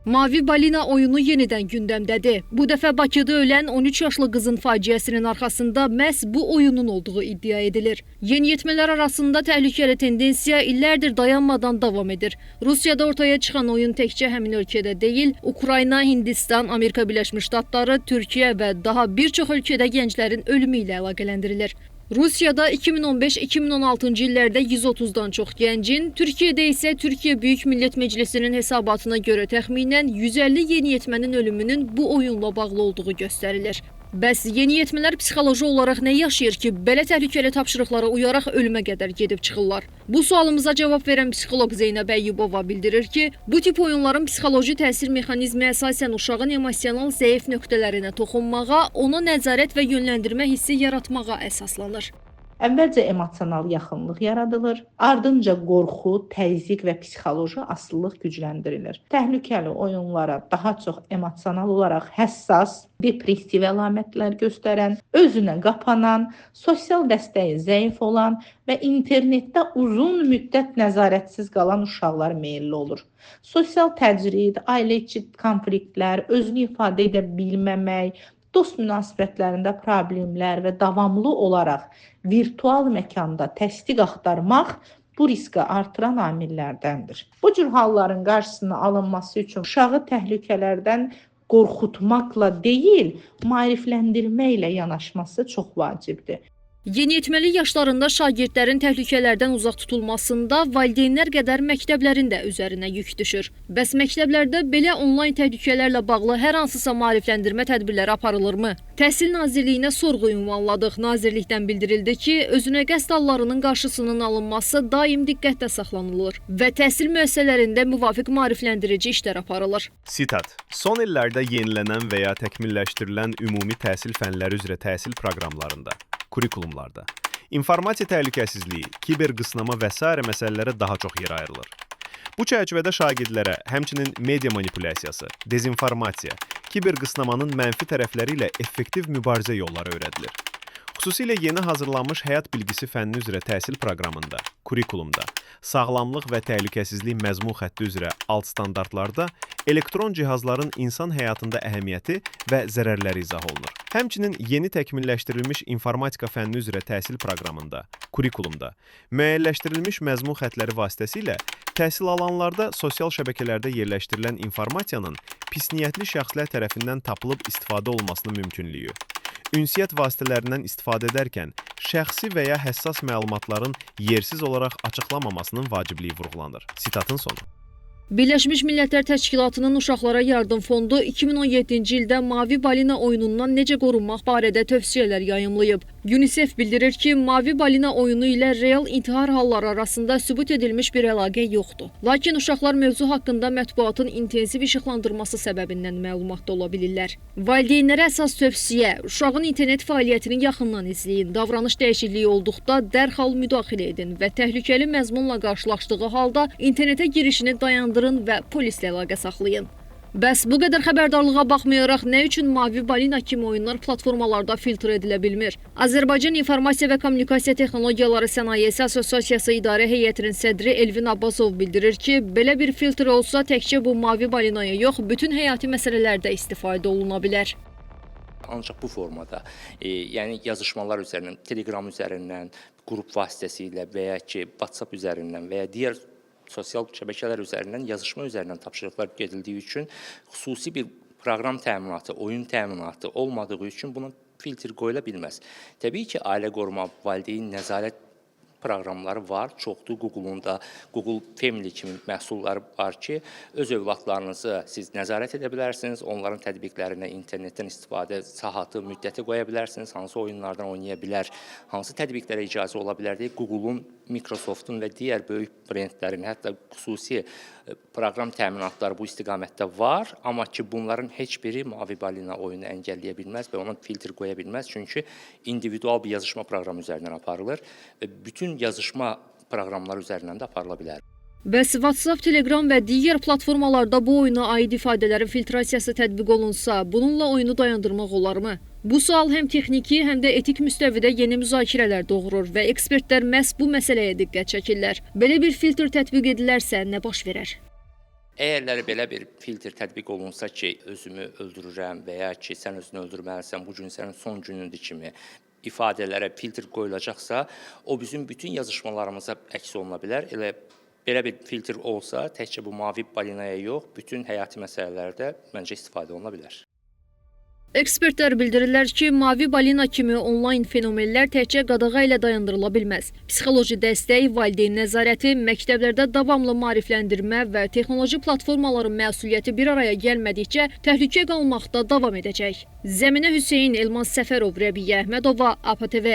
Mavi balina oyunu yenidən gündəmdədir. Bu dəfə Bakıda ölən 13 yaşlı qızın faciəsinin arxasında məhz bu oyunun olduğu iddia edilir. Yeniyetmələr arasında təhlükəli tendensiya illərdir dayanmadan davam edir. Rusiyada ortaya çıxan oyun təkcə həmin ölkədə deyil, Ukrayna, Hindistan, Amerika Birləşmiş Ştatları, Türkiyə və daha bir çox ölkədə gənclərin ölümü ilə əlaqələndirilir. Rusiyada 2015-2016-cı illərdə 130-dan çox gəncin, Türkiyədə isə Türkiyə Böyük Millət Məclisinin hesabatına görə təxminən 150 yeniyetmənin ölümünün bu oyunla bağlı olduğu göstərilir. Bəs yeniyetmələr psixoloji olaraq nə yaşayır ki, belə təhlükəli tapşırıqlara uyaraq ölümə qədər gedib çıxırlar? Bu sualımıza cavab verən psixoloq Zeynəb Əyyubova bildirir ki, bu tip oyunların psixoloji təsir mexanizmi əsasən uşağın emosional zəif nöqtələrinə toxunmağa, ona nəzarət və yönləndirmə hissi yaratmağa əsaslanır. Əvvəlcə emosional yaxınlıq yaradılır, ardınca qorxu, təzyiq və psixoloji asılılıq gücləndirilir. Təhlükəli oyunlara daha çox emosional olaraq həssas, depressiv əlamətlər göstərən, özünə qapanan, sosial dəstəyi zəif olan və internetdə uzun müddət nəzarətsiz qalan uşaqlar meyilli olur. Sosial təcrid, ailə içi konfliktlər, özünü ifadə edə bilməmək, dost münasibətlərində problemlər və davamlı olaraq virtual məkanda təsdiq axtarmaq bu riski artıran amillərdəndir. Bu cür halların qarşısının alınması üçün uşağı təhlükələrdən qorxutmaqla deyil, maarifləndirməklə yanaşması çox vacibdir. Yeniyetməlik yaşlarında şagirdlərin təhlükələrdən uzaq tutulmasında valideynlər qədər məktəblərin də üzərinə yük düşür. Bəs məktəblərdə belə onlayn təhlükələrlə bağlı hər hansısa maarifləndirmə tədbirləri aparılırmı? Təhsil Nazirliyinə sorğu ünvanladıq. Nazirlikdən bildirildi ki, özünə qəsd hallarının qarşısının alınması daim diqqətdə saxlanılır və təhsil müəssisələrində müvafiq maarifləndirici işlər aparılır. Sitat: Son illərdə yenilənən və ya təkmilləşdirilən ümumi təhsil fənləri üzrə təhsil proqramlarında, kurikulumlarda informasiya təhlükəsizliyi, kiber qısnama və sairə məsələlərə daha çox yer ayrılır. Bu çərçivədə şagirdlərə həmçinin media manipulyasiyası, dezinformasiya, kiber qısnamanın mənfi tərəfləri ilə effektiv mübarizə yolları öyrədilir. Xüsusilə yeni hazırlanmış həyat bilgisi fənni üzrə təhsil proqramında, kurikulumda, sağlamlıq və təhlükəsizlik məzmun xətti üzrə alt standartlarda elektron cihazların insan həyatında əhəmiyyəti və zərərləri izah olunur. Həmçinin yeni təkmilləşdirilmiş informatika fənni üzrə təhsil proqramında, kurikulumda müəyyənləşdirilmiş məzmun xəttləri vasitəsilə təhsil alanlarda sosial şəbəkələrdə yerləşdirilən informasiyanın pisniyyətli şəxslər tərəfindən tapılıb istifadə olunmasının mümkünlüyü, ünsiyyət vasitələrindən istifadə edərkən şəxsi və ya həssas məlumatların yersiz olaraq açıqlanmamasının vacibliyi vurğulanır. Sitatın sonu. Birləşmiş Millətlər Təşkilatının Uşaqlara Yardım Fondu 2017-ci ildə Mavi Balina oyunundan necə qorunmaq barədə tövsiyələr yayımlayıb. UNICEF bildirir ki, Mavi Balina oyunu ilə real intihar halları arasında sübut edilmiş bir əlaqə yoxdur. Lakin uşaqlar mövzu haqqında mətbuatın intensiv işıqlandırması səbəbindən məlumatda ola bilirlər. Valideynlərə əsas tövsiyə: uşağın internet fəaliyyətini yaxından izləyin, davranış dəyişikliyi olduqda dərhal müdaxilə edin və təhlükəli məzmunla qarşılaşdığı halda internetə girişini dayandırın və polislə əlaqə saxlayın. Bəs bu qədər xəbərdarlığa baxmayaraq nə üçün Mavi Balina kimi oyunlar platformalarda filtr edilə bilmir? Azərbaycan İnformasiya və Kommunikasiya Texnologiyaları Sənayesi Assosiasiyası İdarə Heyətinin sədri Elvin Abbasov bildirir ki, belə bir filtr olsa təkcə bu Mavi Balinaya yox, bütün həyati məsələlərdə istifadə oluna bilər. Ancaq bu formada, yəni yazışmalar üzərindən, Telegram üzərindən, qrup vasitəsilə və ya ki, WhatsApp üzərindən və ya digər sosial şəbəkələr üzərindən yazışma üzərindən tapşırıqlar gedildiyi üçün xüsusi bir proqram təminatı, oyun təminatı olmadığı üçün buna filtr qoyula bilməz. Təbii ki, ailə qoruma, valideyn nəzarət proqramları var, çoxdur. Google-un da Google Family kimi məhsulları var ki, öz övladlarınızı siz nəzarət edə bilərsiniz, onların tətbiqlərinə internetdən istifadə saatı, müddəti qoya bilərsiniz, hansı oyunlardan oynaya bilər, hansı tətbiqlərə icazə ola bilər deyə Google-un, Microsoft-un və digər böyük brendlərin, hətta xüsusi proqram təminatları bu istiqamətdə var, amma ki bunların heç biri Mavi Balina oyunu əngəlləyə bilməz və ona filtr qoya bilməz, çünki individual bir yazışma proqramı üzərindən aparılır və bütün yazışma proqramları üzərindən də aparıla bilər. Bəs WhatsApp, Telegram və digər platformalarda bu oyuna aid ifadələrin filtrasiyası tətbiq olunsa, bununla oyunu dayandırmaq olarmı? Bu sual həm texniki, həm də etik müstəvidə yeni müzakirələr doğurur və ekspertlər məhz bu məsələyə diqqət çəkirlər. Belə bir filtr tətbiq edilərsə nə baş verər? Əgərləri belə bir filtr tətbiq olunsa ki, özümü öldürürəm və ya ki, sən özünü öldürməlisən, bu gün sənin son günündür kimi ifadələrə filtr qoyulacaqsa, o bizim bütün yazışmalarımıza əks oluna bilər. Elə belə bir filtr olsa, təkcə bu mavi balinaya yox, bütün həyati məsələlərdə məncə istifadə oluna bilər. Ekspertlər bildirirlər ki, mavi balina kimi onlayn fenomenlər təkcə qadağa ilə dayandırıla bilməz. Psixoloji dəstək, valideyn nəzarəti, məktəblərdə davamlı maarifləndirmə və texnoloji platformaların məsuliyyəti bir araya gəlmədikcə təhlükə qalmaqda davam edəcək. Zəminə Hüseyn, Elman Səfərov, Rəbiyə Əhmədova, APTV.